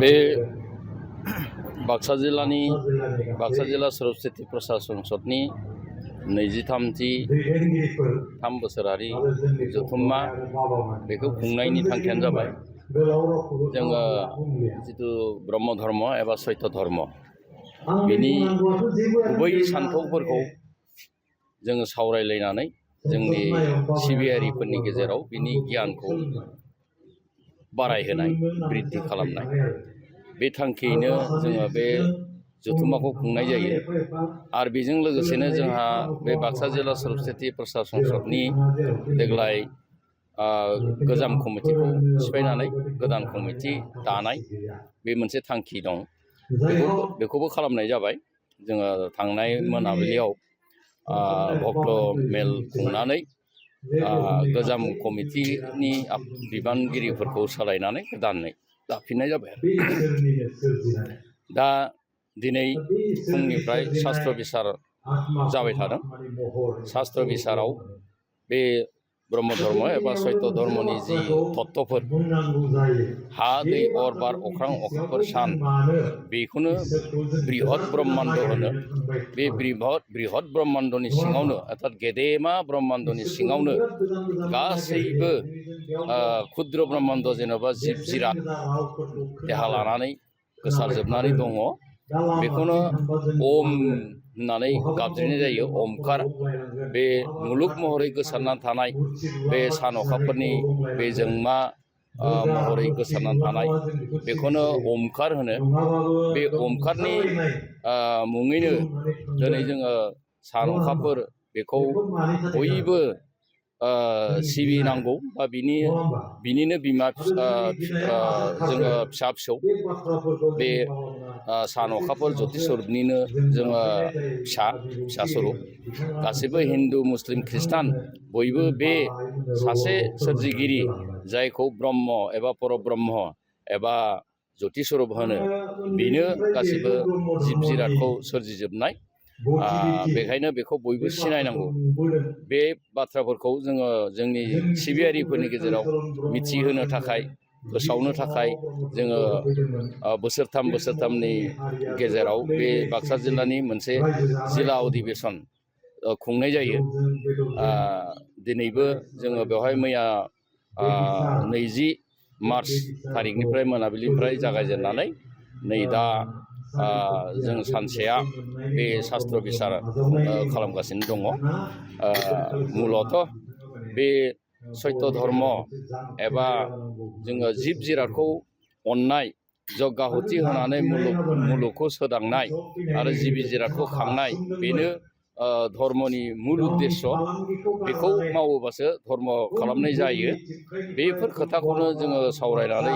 बे बाक्सा जिल्ला सरस्वती प्रसाद संसदनि 23थि 3 बोसोरारि जथुम्मा बेखौ खुंनायनि थांखियानो जाबाय जोङो जितु ब्रह्म धर्म एबा सत्य धर्म बिनि गुबै सानथौफोरखौ जोङो सावरायलायनानै जोंनि सिबियारिफोरनि गेजेराव बिनि गियानखौ बारायहोनाय बृद्धि खालामनाय बे थांखियैनो जोङो बे जथुम्माखौ खुंनाय जायो। आरो बेजों लोगोसेनो जोंहा बे बाक्सा जिल्ला सरस्वती प्रसाद संसदनि देग्लाय गोजाम कमिटिखौ सिफायनानै गोदान कमिटि दानाय बे मोनसे थांखि दं। बेखौबो खालामनाय जाबाय। जोङो थांनाय मोनाबिलियाव भक्त मेल खुंनानै गोजाम कमिटिनि बिबानगिरिफोरखौ सोलायनानै गोदानै दाफिननाय जाबाय। दा दिनै फुंनिफ्राय शास्त्र बिसार जाबाय थादों। शास्त्र बिसाराव बे ब्रह्म धर्म एबा सत्य धर्मनि जि तत्वफोर हा दै अर बार अख्रां अखाफोर सान बेखौनो बृहत ब्रह्माण्ड होनो। बे बृहत ब्रह्माण्डनि सिङावनो अर्थात गेदेमा ब्रह्माण्डनि सिङावनो गासैबो क्षुद्र ब्रह्माण्ड जेन'बा जिब जिराद देहा लानानै गोसारजोबनानै दङ। बेखौनो ओम होननानै गाबज्रिनाय जायो। ओमकार बे मुलुग महरै गोसारनानै थानाय बे सान अखाफोरनि बे जोंमा महरै गोसारनानै थानाय बेखौनो ओमकार होनो। बे ओमकारनि मुङैनो दिनै जोङो सान अखाफोर बेखौ बयबो सिबिनांगौ बा बिनिनो बिमा जोङो फिसा फिसौ बे सान अखाफोर ज्योति स्वरूपनिनो जोङो फिसा स्वरूप गासैबो हिन्दु मुस्लिम ख्रिस्टान बयबो बे सासे सोरजिगिरि जायखौ ब्रह्म एबा परब्रह्म एबा ज्योति स्वरूप होनो बेनो गासैबो जिब जिरादखौ सोरजिजोबनाय। बेखायनो बेखौ बयबो सिनायनांगौ। बे बाथ्राफोरखौ जोङो जोंनि सिबियारिफोरनि गेजेराव मिथिहोनो थाखाय फोसावनो थाखाय जोङो बोसोरथामनि गेजेराव बे बाक्सा जिल्लानि मोनसे जिल्ला अधिवेशन खुंनाय जायो। दिनैबो जोङो बेवहाय मैया 20 मार्च थारिखनिफ्राय मोनाबिलिनिफ्राय जागायजेननानै नै दा जों सानसेया बे शास्त्र बिसार खालामगासिनो दङ। मुलत बे सत्य धर्म एबा जोङो जिब जिरादखौ अननाय जग्गाहुति होनानै मुलुगखौ सोदांनाय आरो जिबि जिरादखौ खांनाय बेनो धर्मनि मुल उद्देश्य। बेखौ मावोबासो धर्म खालामनाय जायो। बेफोर खोथाखौनो जोङो सावरायनानै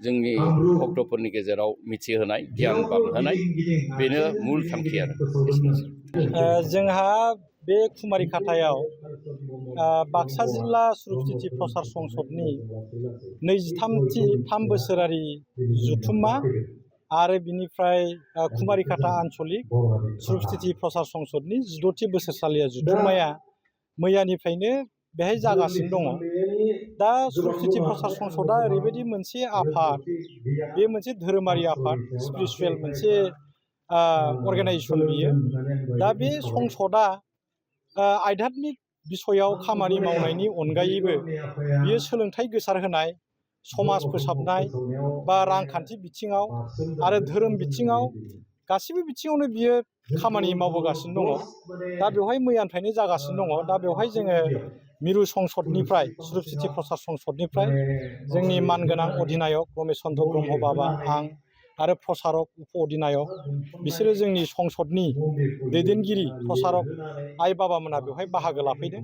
जोंनि भक्तफोरनि गेजेराव मिथिहोनाय गियान बांहोनाय बेनो मुल थांखि आरो। जोंहा बे कुमारि खाथायाव बाक्सा जिल्ला सरस्वती प्रसाद संसदनि 23थि 3 बोसोरारि जथुम्मा आरो बिनिफ्राय कुमारि खाथा आन्चलिक सरस्वती प्रसाद संसदनि 16थि बोसोरसालिया जथुम्माया मैयानिफ्रायनो बेहाय जागासिनो दङ। दा सरस्वती प्रसाद संसदआ ओरैबायदि मोनसे आफाद, बे मोनसे धोरोमारि आफाद, स्पिरिचुवेल मोनसे अर्गेनाइजेसन बियो। दा बे संसदआ आध्यात्मिक बिसयाव खामानि मावनायनि अनगायैबो बियो सोलोंथाइ गोसारहोनाय, समाज फोसाबनाय बा रांखान्थि बिथिङाव आरो धोरोम बिथिङाव गासिबो बिथिङावनो बियो खामानि मावबोगासिनो दङ। दा बेवहाय मैयानिफ्रायनो जागासिनो दङ। दा बेवहाय जोङो मिरु संसदनिफ्राय सरस्वती प्रसाद संसदनिफ्राय जोंनि मानगोनां अधिनायक रमेश चन्द्र ब्रह्म बाबा, आं आरो प्रसारक उप अधिनायक बिसोरो जोंनि संसदनि दैदेनगिरि प्रसारक आइ बाबामोना बेवहाय बाहागो लाफैदों।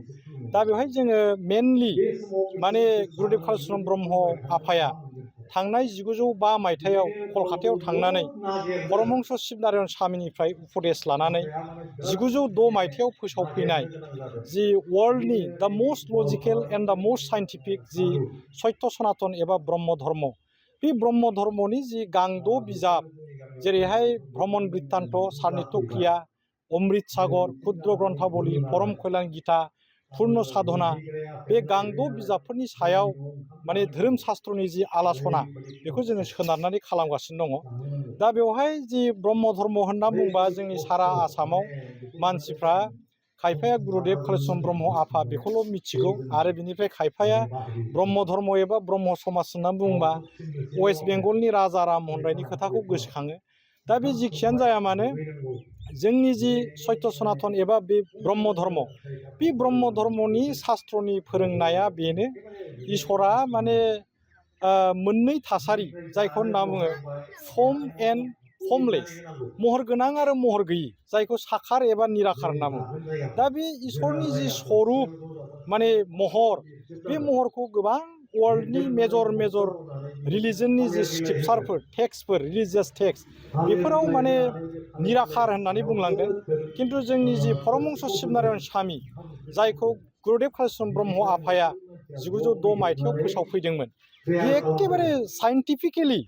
दा बेवहाय जोङो मेनलि माने गुरुदेव कालिचरन ब्रह्म आफाया थांनाय 1905 मायथाइयाव कलकातायाव थांनानै परमहंस शिबनारायण स्वामीनिफ्राय उपदेश लानानै 1906 मायथाइयाव फोसावफैनाय जि वर्ल्डनि the most logical and the most scientific जि सत्य सनातन एबा ब्रह्म धर्म, बे ब्रह्म धर्मनि जि गांद' बिजाब जेरैहाय भ्रमण बृत्तान्त, सारनित्य क्रिया, अमृत सागर, क्षुद्र ग्रन्थावली, परम कल्याण गीता, पुर्ण साधना बे गांद' बिजाबफोरनि सायाव माने धोरोम शास्त्रनि जि आलासना बेखौ जोङो सोनारनानै खालामगासिनो दङ। दा बेवहाय जि ब्रह्म धर्म होनना बुंबा जोंनि सारा आसामाव मानसिफ्रा खायफाया गुरुदेब कालिचरन ब्रह्म आफा बेखौल' मिथिगौ आरो बिनिफ्राय खायफाया ब्रह्म धर्म एबा ब्रह्म समाज होनना बुंबा वेस्ट बेंगलनि राजा राममहन रायनि खोथाखौ गोसोखाङो। दा बे जिखियानो जाया मानो जोंनि जि सत्य सनातन एबा बे ब्रह्म धर्म बे ब्रह्म धर्मनि शास्त्रनि फोरोंनाया बेनो इसोरा माने मोननै थासारि जायखौ होनना बुङो फर्म एन्ड फर्मलेस, महर गोनां आरो महर गैयि, जायखौ साखार एबा निराखार होनना बुङो। दा बे इसोरनि जि स्वरुप माने महर, बे महरखौ गोबां वर्ल्डनि मेजर रिलिजननि जि स्क्रिप्चारफोर टेक्सटफोर रिलिजियास टेक्स्ट बेफोराव माने निराखार होननानै बुंलांदों। खिन्थु जोंनि जि परमहंस शिबनारायण स्वामी जायखौ गुरुदेब कालिचरन ब्रह्म आफाया 1906 मायथाइयाव फोसावफैदोंमोन, बे एखेबारे साइन्टिफिकेलि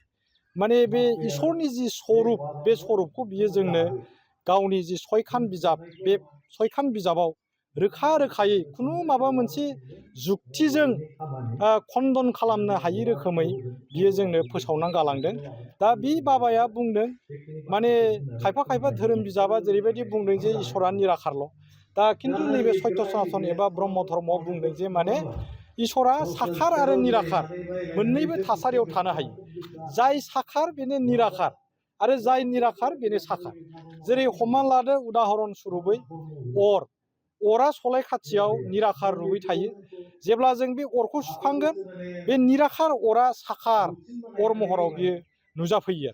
माने बे इसोरनि जि स्वरुप बे स्वरुपखौ बियो जोंनो गावनि जि सयखान बिजाब बे सयखान बिजाबाव रोखा रोखायै खुनु माबा मोनसे जुक्तिजों खन्दन खालामनो हायै रोखोमै बियो जोंनो फोसावना गालांदों। दा बे बाबाया बुंदों माने खायफा धोरोम बिजाबा जेरैबायदि बुंदों जे इसोरा निराखारल', दा खिन्थु नैबे सत्य सनातन एबा ब्रह्म धर्मआव बुंदों जे माने इसोरा साखार आरो निराखार मोननैबो थासारियाव थानो हायो। जाय साखार बेनो निराखार आरो जाय निराखार बेनो साखार। जेरै हमना लादो उदाहरन सुरुपै अरा सलाय खाथियाव निराखार रुपै थायो। जेब्ला जों बे अरखौ सुखांगोन बे निराखार अरा साखार अर महराव बियो नुजाफैयो।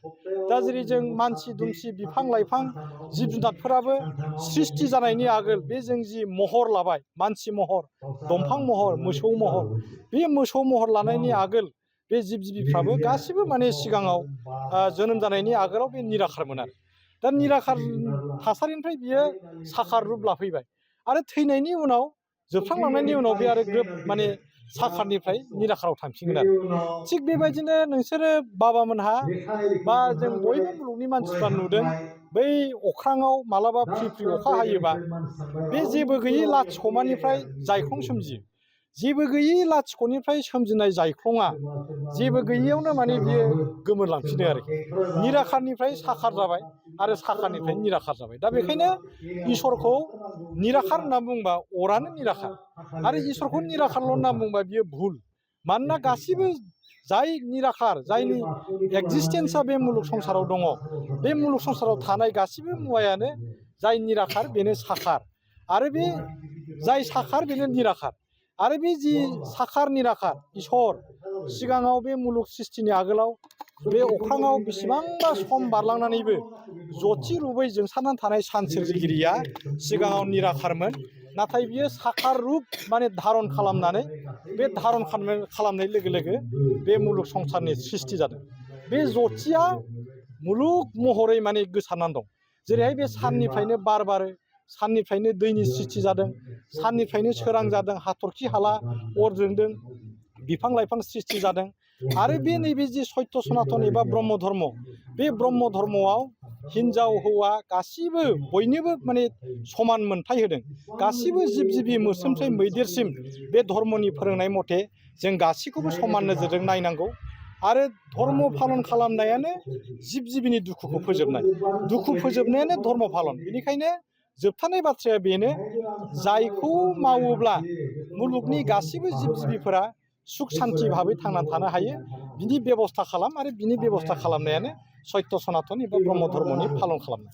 दा जेरै जों मानसि दुमसि बिफां लाइफां जिब जुनारफोराबो सृष्टि जानायनि आगोल बे जों जि महर लाबाय, मानसि महर, दंफां महर, मोसौ महर, बे मोसौ महर लानायनि आगोल बे जिब जिबिफ्राबो गासिबो माने सिगाङाव जोनोम जानायनि आगोलाव बे निराखारमोन आरो। दा निराखार थासारिनिफ्राय बियो साखार रुप लाफैबाय आरो थैनायनि उनाव जोबस्रांलांनायनि उनाव बे आरो ग्रोब माने साखारनिफ्राय निराखाराव थांफिनगोन आरो। थिग बेबायदिनो नोंसोरो बाबामोनहा बा जों बयबो मुलुगनि मानसिफ्रा नुदों बै अख्राङाव मालाबा फ्रि फ्रि अखा हायोबा बे जेबो गैयै लाथिख'मानिफ्राय जायख्लं सोमजियो। जेबो गैयै लाथिख'निफ्राय सोमजिनाय जायख्लङा जेबो गैयैयावनो माने बियो गोमोरलांफिनो आरोखि। निराखारनिफ्राय साखार जाबाय आरो साखारनिफ्राय निराखार जाबाय। दा बेखायनो इसोरखौ निराखार होनना बुंबा अरानो निराखार आरो इसोरखौ निराखारल' होनना बुंबा बियो भुल। मानोना गासिबो जाय निराखार, जायनि एक्जिस्टेन्सआ बे मुलुग संसाराव दङ, बे मुलुग संसाराव थानाय गासिबो मुवायानो जाय निराखार बेनो साखार आरो बे जाय साखार बेनो निराखार। आरो बे जि साखार निराखार इसोर सिगाङाव बे मुलुग सृष्टिनि आगोलाव बे अख्राङाव बेसेबांबा सम बारलांनानैबो जथि रुपै जोंसारनानै थानाय सान सोरजिगिरिया सिगाङाव निराखारमोन, नाथाय बियो साखार रुप माने धारन खालामनानै बे धारन खालामनाय लोगो लोगो बे मुलुग संसारनि सृष्टि जादों। बे जथिया मुलुग महरै माने गोसारनानै दं। जेरैहाय बे साननिफ्रायनो बार बारो, साननिफ्रायनो दैनि सृष्टि जादों, साननिफ्रायनो सोरां जादों, हाथरखि हाला अर जोंदों, बिफां लाइफां सृष्टि जादों। आरो बे नैबे जि सत्य सनातन एबा ब्रह्म धर्म, बे ब्रह्म धर्मआव हिन्जाव हौवा गासिबो बयनोबो माने समान मोनथाय होदों। गासिबो जिब जिबि मोस्रोमनिफ्राय मैदेरसिम बे धर्मनि फोरोंनाय मथे जों गासैखौबो समान नोजोरजों नायनांगौ आरो धर्म पालन खालामनायानो जिब जिबिनि दुखुखौ फोजोबनाय, दुखु फोजोबनायानो धर्म पालन। बेनिखायनो जोबथारनाय बाथ्राया बेनो, जायखौ मावोब्ला मुलुगनि गासिबो जिब जिबिफोरा सुख सान्थि भाबै थांनानै थानो हायो बिनि बेबस्था खालाम आरो बिनि बेबस्था खालामनायानो सत्य सनातन एबा ब्रह्म धर्मनि पालन खालामनाय।